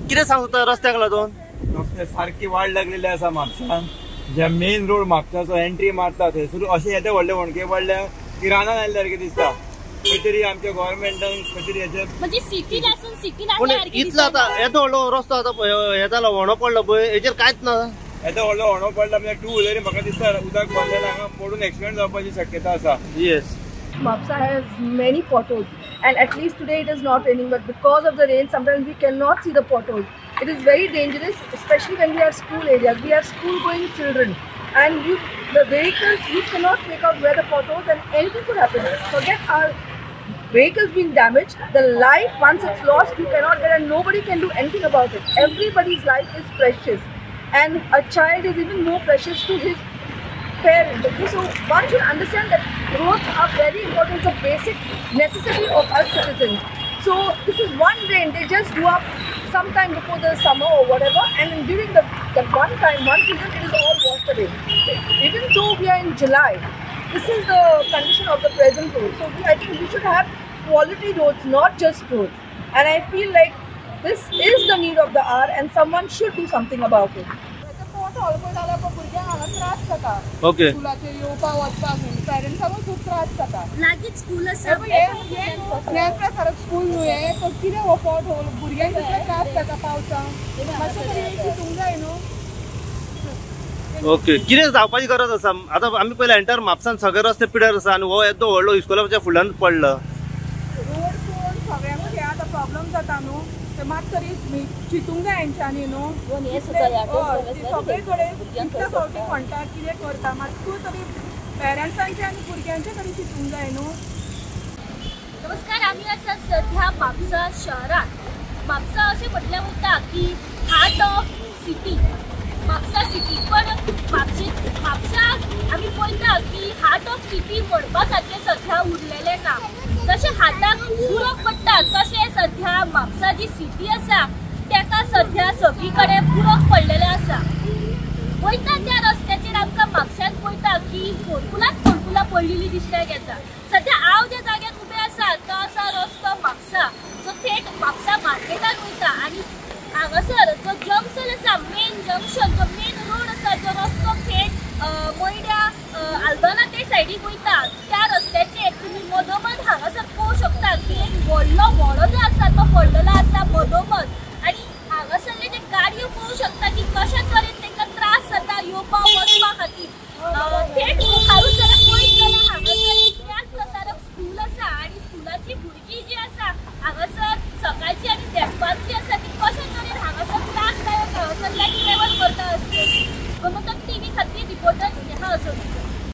कितें सांगता रस्त्याक लागून? रस्ते सारकी वाड लागलेली आसा म्हापशान. जे मेन रोड म्हापशाचो एंट्री मारता थंयसर अशें येते व्हडले होणके पडल्या की रानान आयल्या सारकें दिसता. खंय तरी आमच्या गव्हर्मेंटान खंय तरी हेजे म्हणजे सिटीन आसून सिटीन पूण इतलो आतां येदो व्हडलो रस्तो आतां हे जाला व्हणो पडलो पळय हेजेर कांयच ना. येदो व्हडलो व्हणो पडला म्हणजे टू व्हिलरी म्हाका दिसता उदक बांदलें हांगा पडून एक्सिडंट जावपाची शक्यता आसा. Yes. Mapsa has many potholes, and at least today it is not raining, but because of the rain sometimes we cannot see the potholes. It is very dangerous, especially when we have school areas. We have school going children, and the vehicles, you cannot make out where the potholes, and anything could happen. Forget our vehicles being damaged, the life once it's lost you cannot get, and nobody can do anything about it. Everybody's life is precious, and a child is even more precious to his parents. Okay, so one should understand that roads are very important. It's a basic necessity of us citizens. So this is one rain, they just do up sometime before the summer or whatever, and during the one time, one season, it is all washed away. Even though we are in July, this is the condition of the present road. So I think we should have quality roads, not just roads. And I feel like this is the need of the hour, and someone should do something about it. Okay. स्कुलाचेर येवपाक वचपाक पेरंट्सांकूय खूब त्रास जाता. लागींच school आसा, Gyanprasarak school न्हू हें, पण कितें हो पोट होल भुरग्यांक कितले त्रास जाता पावसाक, मातशें तरी चिंतूंक जाय न्हू. ओके, कितें जावपाची गरज आसा? आतां आमी पयलें एंटायर म्हापसान सगळे रस्ते पिड्यार आसा आनी हो येदो व्हडलो इस्कोलाच्या फुडल्यान पडला. रोड पळोवन सगळ्यांकूच हें आतां प्रॉब्लम जाता न्हू, ते मात तरी चिंतूंक जाय हेंच्यांनी न्हू. सगळे कडेन कितले फावटी म्हणटा कितें करता, मातूय तरी पेरंट्सांचें आनी भुरग्यांचें तरी चिंतूंक जाय न्हू. नमस्कार, आमी आसा सध्या म्हापसा शहरात. म्हापसा अशें म्हटलें वता की heart of city, Mapusa city. पण म्हापसा आमी पळयता की हार्ट ऑफ सिटी म्हणपा सारकें सध्या उरलेलें ना. जशें हाताक बुरक पडटा तशें सध्या म्हापसा जी सिटी आसा तेका सध्या सगळी कडेन बुरक पडलेलें आसा. वयता त्या रस्त्याचेर आमकां म्हापश्यांत पळयता की फोंडकुलांच फोंडकुलां पडलेली दिसपाक येता. सध्या हांव ज्या जाग्यार उबें आसा तो आसा रस्तो म्हापसा, जो थेट म्हापसा मार्केटान वयता आनी हांगासर जो जंक्शन आसा, मेन जंक्शन जो मेन रोड आसा, जो रस्तो थेट मयड्या आल्बाना ते सायडीक वयता त्या रस्त्याचेर तुमी मदोमद हांगासर पळोवंक शकता की एक व्हडलो व्हडो जो आसा तो पडलेलो आसा मदोमद.